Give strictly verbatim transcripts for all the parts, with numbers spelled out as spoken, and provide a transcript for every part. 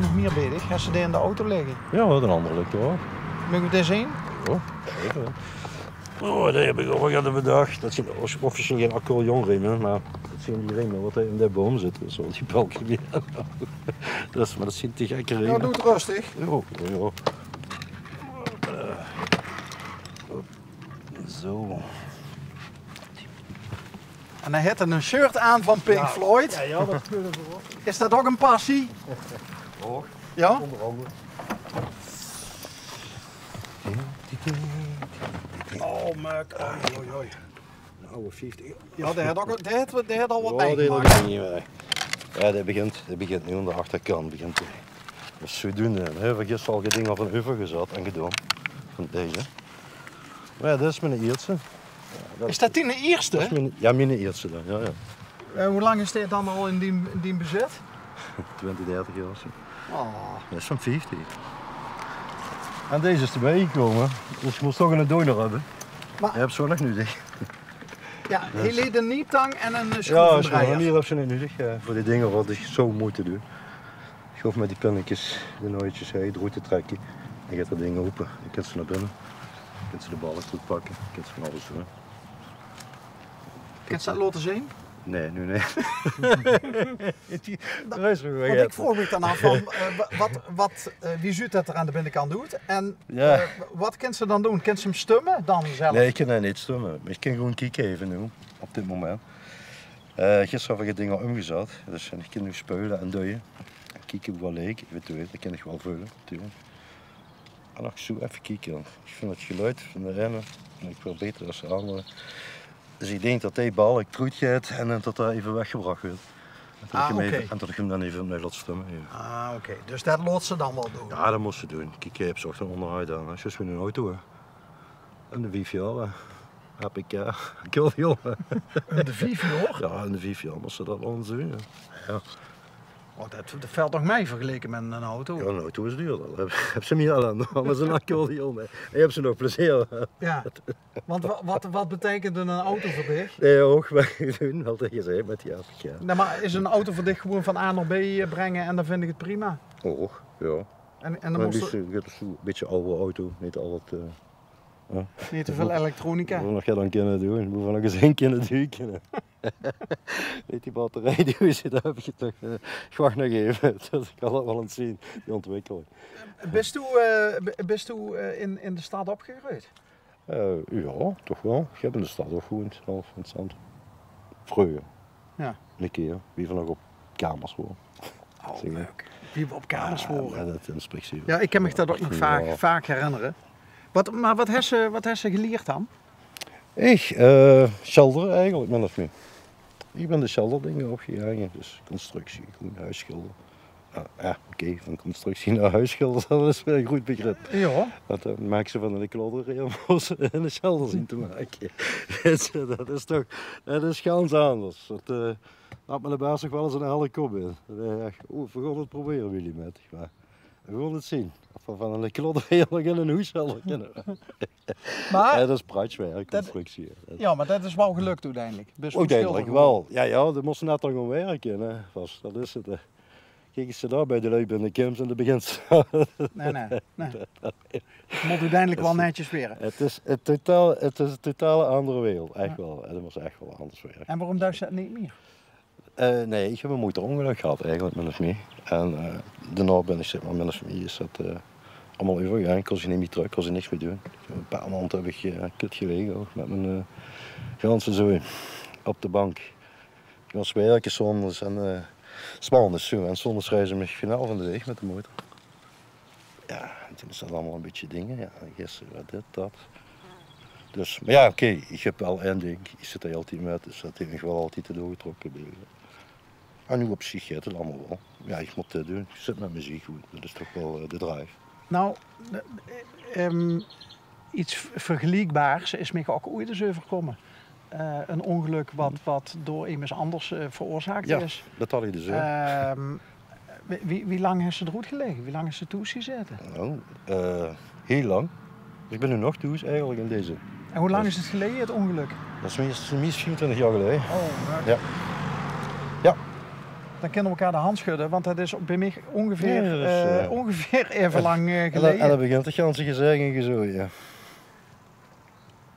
Nog mieë bezig. Höbs se die in de auto ligke? Jao, de anger ligk dao ouch. Mage v'r die zeen? Jao, effe. Oh, die höb ich ouch al bedach. Det zeen officieel gein alcoholrieme, mer det zeen die rieme waat in de boum zitte. Zo, die balke weer. Det is, mer det zeen te gekke rieme. Jao, doot röstig. Jao, jao. Zo. En hae haet ein shirt aan van Pink Floyd. Jao, jao, det scheelt ouch. Is det ouch ein passie? Och, jao? Ónger angere. Oh, Mark. Oei, oei, oei. Ein aw vieftig. Jao, dae haet ouch, dae haet, dae haet al waat meigemaak. Jao, dae begint, dae begint noe aan de achterkant. Begint hae. Dus zodoende, hè, v'r höbbe gister al get dinger van euvergezat en gedaon. Van deze. Mer jao, det is miene ierste. Is det diene ierste? Det is miene, jao, miene ierste dan, jao, jao. Eh, wie lang is dit dan al in dien, in dien bezit? Twintig, dertig jaor, zo. Oh. Det is van vieftig. En deze is d'rbie gekómme, dus ich mós toch eine doner höbbe. Mer die höbs se ouch nog nudig. Jao, hae haet ein nietang en ein, eh, sjroevedrejer. Jao, mieë höbs se neet nudig, eh, veur die dinger waat ich zów mótte doon. Ich hoof mit die pinnekes, die naedjes, hè, d'roet te trèkke. Dan geit det ding ope. Dan kins se nao binne. Dan kins se de balk d'roet pakke. Dan kins se van alles doon. Kins se det laote zeen? Nae, noe neet. Want ich vraog mich dan aaf van, eh, wa-, waat, waat, eh, wie zuut det d'r aan de binnekant oet? En, eh, waat kins se dan doon? Kins se 'm stumme dan zelf? Nae, ich kin 'm neet stumme. Ich kin gewoon kieke effe noe, op dit moment. Eh, gister höb ich 't ding al ómgezat. Dus, en ich kin noe speule en duie. Kieke wie 't ligk, eventueel. Det kin ich waal veule, natuurlik. En dan zoe effe kieke, want ich vinj 't geluid van de eine, en ich waal baeter es de angere. Dus ich dink det dae balk d'roet geit en dan det dae effe weggebrach wuuert. En det ich 'm effe, en det ich 'm dan effe opnuuj laot stumme, jao. Ah, oké. Dus det laots se dan waal doon? Jao, det mós se doon. Kiek, ich höb zoe ein óngerhaod aan, hè. Zjus wie ein auto, hè. En de vief jaor, hè. A P K, cool, jóng. En de vief jaor? Jao, en de vief jaor mós se det waal doon, hè. Jao. Oh, det, det vilt nog mei vergeleke mit ein auto. Jao, ein auto is duurder. Höbs se mieë ellende, mer mit ein accordeon, hè. En höbs se nog plezeer. Jao. Want wa-, waat, waat beteikent ein auto veur dich? Nae, ouch, mer ich doon waal taenge ze mit die A P K. Nae, mer is ein auto veur dich gewoon van A nao B, eh, bringe en dan vinj ich 't prima? Och, jao. En, en dan mós se, eh, ein bietje awwer auto, neet al det, eh, Neet te väöl elektronica. Waat mót ich dan kinne doon? Mót ich nog ins ein kinne duke. Neet die batterie, die is, dao höb ich toch, eh, ich wach nog effe. Det kan ich waal ins zeen, die óntwikkeling. Bis doe, eh, b-, bis doe, eh, in, in de stad opgegreujd? Eh, jao, toch waal. Ich höb in de stad ouch gewoend, zelf in 't centrum. Vreuger. Jao. Ein kier, wie v'r nog op kamers wore. Oh, leuk. Wie v'r op kamers wore. Jao, det inspectie. Jao, ich kin mich det ouch nog vaak, vaak herinnere. Waat, mer waat höbs se, waat höbs se gelierd dan? Ich, eh, sjildere eigelik, min of mieë. Ich bön de sjilderdinge opgegange, dus constructie, gewoon hoesschilder. Jao, jao, oké, van constructie nao hoesschilder, det is waal ein groet begrip. Jao. Want dan maaks se van de klodder ein sjilder zien te make. Det is toch, det is gans anders. Det, eh, haet miene baas toch waal ins ein helle kop in. Dae zag: "Oeh, v'r gaon 't probere, Willy, mit." Mer v'r gaon 't zeen of v'r van ein klodder nog ein hoesschilder kinne. Mer jao, det is pratsjwerk, constructie, hè. Jao, mer det is waal gelök oeteindelik. Oeteindelik waal. Jao, jao, dan mós se net aan gaon wirke, hè. Vas, det is 't, hè. Kiek, es se dao bie de luuj binnekumps en dan begins se. Nae, nae, nae. 't Mót oeteindelik waal netjes waere. 't Is 'n totaal, 't is 'n totaal anger wereld, ech waal. En det mós ech waal anders waere. En waorom duis se det neet mieë? Eh, nae, ich höb e motoróngelök gehad eigelik, min of mieë. En, eh, daonao bön ich, zèk mer, min of mieë is det, eh, allemaol euvergegange. Kós ich neet mieë trök, kós ich niks mieë doon. E paar maond höb ich, eh, kut gelege ouch mit mien, eh, ganse zooi op de bank. Ich mós wirke zóndags en, eh, 's maondags zoe. En zóndags reis ich mich finaal van de waeg mit de motor. Jao, en toen is det allemaol e bietje dinge. Jao, gister waat dit, det. Dus, mer jao, oké, ich höb waal ein ding. Ich zit d'r altied mit, dus det haet mich waal altied doorgetrokke. En noe op zich geit 't allemaol waal. Jao, ich mót dit doon. Ich zit mit meziek good. Det is toch waal, eh, de drive. Nou, eh, ehm, iets vergeliekbaars is mich ouch oeats ins euverkómme. Eh, ein óngelök waat, waat door emes anders, eh, veroorzaak is. Jao, det had ich dus ouch. Ehm, wie, wie, wie lang höbs se d'roet gelege? Wie lang höbs se thoes gezaete? Nou, eh, hiel lang. Ich bön noe nog thoes eigelik in deze. En wie lang is 't geleje, 't óngelök? Det is meest, meest vieëntwintig jaor geleje. Oh, jao. Jao. Jao. Dan kinne we elkaar de hand schudde, want det is bie mich óngeveer, Jao, det is, eh, eh, óngeveer eve lang, eh, en dan, en geleje. Dan begint 't ganse gezeik en gezooi, jao.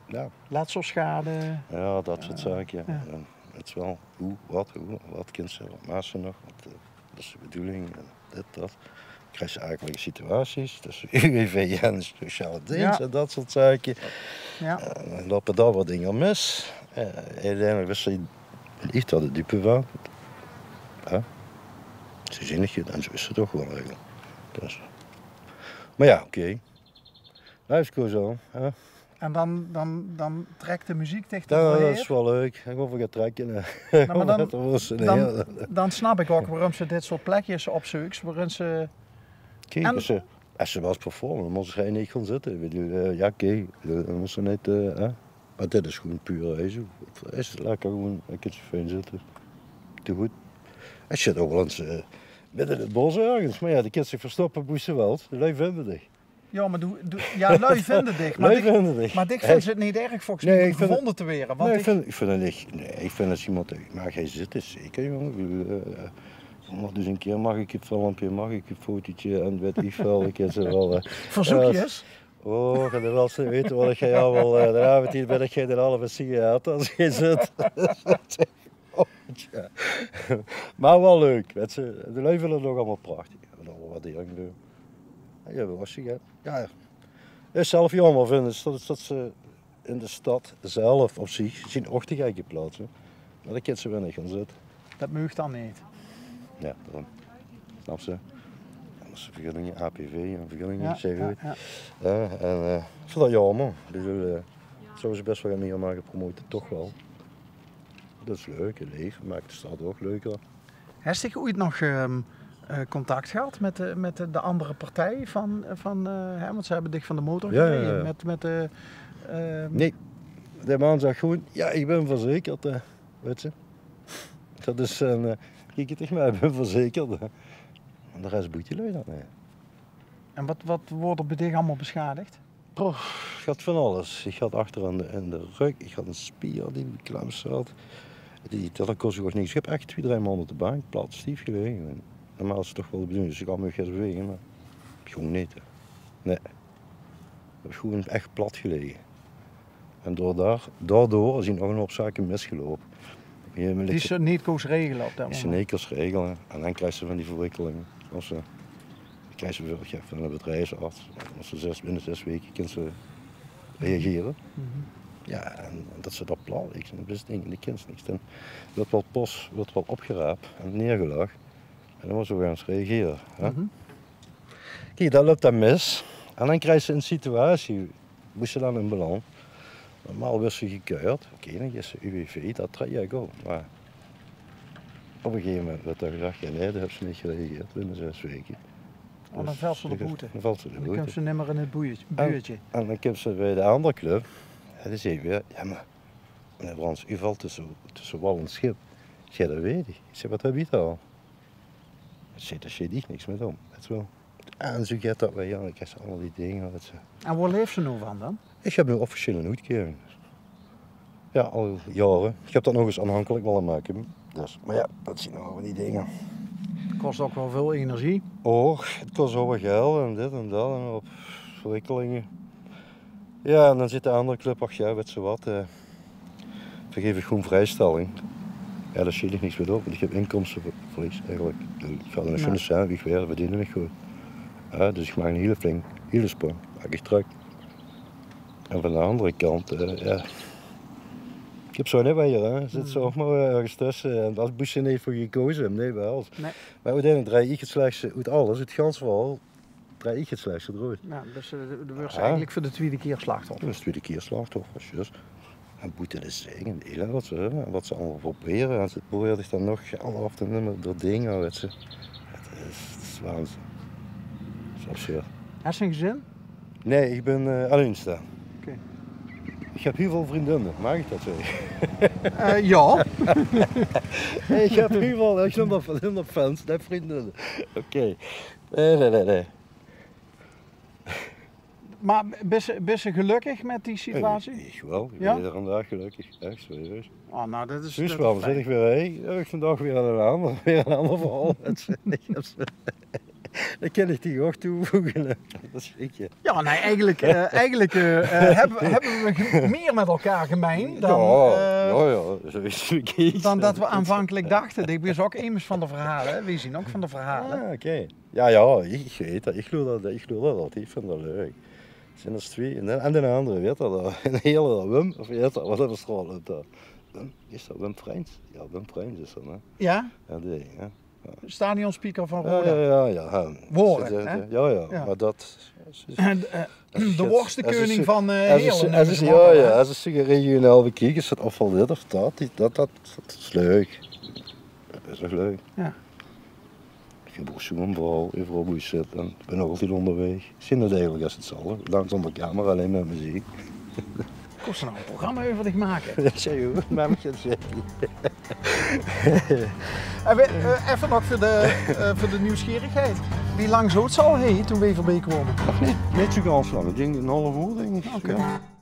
Jao. Letselschade. Jao, det soort zake, jao. Jao. En 't is waal, wie, waat, wie, waat kins se, waat maaks se nog, waat, eh, det is de bedoeling, en dit, det. Kriegs se akelige situaties tösse U W V en sociale deens en det soort zake. Jao. Eh, en loupe dao waat dinger mis. Eh, oeteindelik wis se, ich waas de dupe van. Hè? Ze zeen 't neet en zo is 't toch gewoen eigelik. Dus. Mer jao, oké. Laef koos al, hè? En dan, dan, dan trèk de meziek dich d'r doorhaer. Jao, det is waal leuk. Ich gaon veur get trèkke, hè. Jao, mer dan, dan, dan snap ich ouch waorum se dit soort plekjes opzeuks, waorum se... Kiek, en es se, es se wils performe, dan mós se neet gaon zitte. Ich bedoel, eh, jao, oké, eh, dan mós se neet, eh, hè. Mer dit is gewoen puur, hè, zo. 't Is lekker gewoen, dan kins se fijn zitte. Te good. Es se ouch waal ins, eh, midde in 't bos örges, mer jao, dan kins se dich verstoppe boe se wils. De lui vinde dich. Jao, mer doe, doe, jao, lui vinde dich. Mer dich, vinde dich. Mer dich vinjs 't neet erg volges mich óm gevónje te waere, want ich vinj, ich vinj 't neet, nae, ich vinj es emes, mer gaon zitte, zeker, jóng. Ich bedoel, eh, honderdduizend kier: "Maag ich e filmpje, maag ich e fotootje?" en weit ich väöl, ich kin ze waal, eh, verzeukjes. Oh, en dan wils se neet weite waat ich allemaol, eh, de aovend hie bön ich gein halve sigaret es se zits. Jao. Mer waal leuk, weit se. De lui vinje 't ouch allemaol prachtig. En dan waat die jóng doon. Jao, waat waas 't, jao. Jao, jao. Is zelf jaomer, vinj ich, det, det se in de stad zelf op zich, 't zeen ouch te gekke plaotse, mer dan kins se weer neet gaon zitte. Det maag dan neet. Jao, daorum. Snaps se? Dan mós se vergunninge, A P V en vergunninge, jao, zègke we. Jao, jao. Jao, en, eh, ich vinj det jaomer. Ich bedoel, eh, zouwe ze bès waal get mieë moge promote, toch waal. Det is leuk, leef, maak de stad ouch leuker. Hes dich oeit nog, ehm, eh, contact gehad mit de, mit de, de anger partij van, van, eh, hè, want ze höbbe dich van de motor gereje. Jao, jao, jao. Mit, mit de, ehm, nae, de man zag gewoen: "Jao, ich bön verzekerd, eh, weit se." Det is ein, eh, kiek 't dich mer, ich bön verzekerd, eh. En de res boeit die lui det neet. En waat, waat woort d'r bie dich allemaol besjadig? Poeh, ich had van alles. Ich had achter in de, in de rök, ich had ein spier die klem zaat. Die, det kós ich ouch niks. Ich höb ech twie, drie maond op de bank plat stief gelaege. Normaal is 't toch waal de bedoeling det se get mieë geis bewaege, mer ich kós neet, hè. Nae. Ich höb gewoen ech plat gelaege. En daodoor, daodoor zeen ouch ein hoop zake misgeloupe. Die se neet kós regele op det moment. Die se neet kós regele. En dan kriegs se van die verwikkelinge. Of se, die kriegs se bieveurbeeld, jao, van de bedriefsarts. Es se zès, binne zès waeke kins se reagere. Mhm. Jao, en, en det se det plat, ich, det is ding, die kins niks. Dan wuuert waal pos, wuuert waal opgeraap en neergelag. En dan mós se weer ins reagere, hè? Mhm. Kiek, det löp dan mis. En dan kriegs se ein situatie, boe se dan in belands. Normaal wuuers se gekeuerd. Oké, dan geis se U W V, det traject op. Mer op ein gegaeve moment wuuert dan gezag: "Jao, nae, doe höbs neet gereageerd binne zès waeke." Oh, dan vèls se d'r boete. Dan vèls se d'r boete. Dan kums se nimmer in 't boeje-, buurtje. En, en dan kums se bie de anger club. En dan zaet 'r weer: "Jao, mer, meneer Brands, uch vèlt tösse, tösse wal en sjip." Ich zèk: "Det weit ich." Ich zèk: "Waat höb ich dan?" Zit, dao zit ich niks mieë óm. Det is waal. En zo geit det weer, jao, ich höb al die dinger, det ze... En wo laefs se noe van dan? Ich höb noe officieel ein oetkering. Jao, al jaore. Ich höb det nog ins aanhankelik wille make. Dus, mer jao, det zeen noe van die dinger. Kós ouch waal väöl energie. Och, 't kós ouch waal geld en dit en det en op verwikkelinge. Jao, en dan zaet de anger club: "Ach jao, weit se waat, eh, veer gaeve dich gewoen vrijstelling." Jao, dao sjeet ich niks mieë op, want ich höb inkomsteverlies eigelik. Ich verdeen ein sjoen cent, ich weer, verdeen ich good. Jao, dus ich maak ein hiel flink, hiel sprong. Maak ich trök. En van de anger kant, eh, jao. Ich höb zoe neet mieë, hè. Zits se ouch mer örges tösse. En dao höbs se neet veur gekoze, nae, waal. Nae. Mer oeteindelik draaj ich 't slechste oet alles, oet gans verhaol, draaj ich 't slechste d'roet. Jao, dus, eh, de, de wuuers eigelik veur de twiede kier slachthoffer. Det is de twiede kier slachthoffer, zjus. En boete de zeik en 't elend waat ze höbbe en waat ze allemaol probere. En ze probere dich dan nog geld aaf te numme door dinger, weit se. 't Is, 't is waanzin. 't Is absurd. Hes se ein gezin? Nae, ich bön, eh, alleenstaon. Oké. Ich höb hiel väöl vriendinne. Maag ich det zègke? Eh, jao. Ich höb hiel väöl, ich num det, num det fans, nae, vriendinne. Oké. Nae, nae, nae, nae. Mer bis se, bis se gelökkig mit die situatie? Ich waal. Ich bin eder daag gelökkig. Ech, serieus. Oh, nou, det is... Zuus waal, zit ich weer, hè? Höb ich vandaag weer ein anger, weer ein anger verhaol. Det kin ich dich ouch toevoege. Det is... Jao, nae, eigelik, eh, eigelik, eh, eh, höbbe, höbbe v'r ge-, mieër mit elkaar gemein dan, jao, eh, jao, zoe is 't bekieke, dan det v'r aanvankelik dachte. Ich bin ouch emes van de verhaole, hè. V'r zeen ouch van de verhaole. Ah, oké. Jao, jao, ich, ich weit det. Ich loer det, ich loer det altied. Ich vinj det leuk. Zeen d'r twie. En, en d'n angere, wie hèt det? Ein hele, Wim, of wie hèt det? Waat is det? Wim, is det Wim Freins? Jao, Wim Freins is det, hè? Jao? Jao, die, jao. Stadionspeaker van Roda. Jao, jao, jao. Jao, jao. Mer det is, en, eh, de worstekeuning van, eh, Heerlen, jao, jao. Es ich regionaal bekiek, is det of waal dit of det, die, det, det, det is leuk. Det is ouch leuk. Jao. Ich höb ouch zoe'n verhaol, euveral boe ich zit. En ich bin nog altied óngerwaeg. Ich zeen det eigelik es 'tzelfde. Langs ónger de camera, allein mit meziek. Kós se nog ein programma euver dich make? Jao, jao, mer mit je zit. En we, eh, effe nog veur de, eh, veur de nuujsgierigheid. Wie lang zoot ze al hie toen we hie veurbeekwaome? Ach, neet, neet zoe gans lang. Ich dink ein haaf oer, dink ich. Oké. Jao.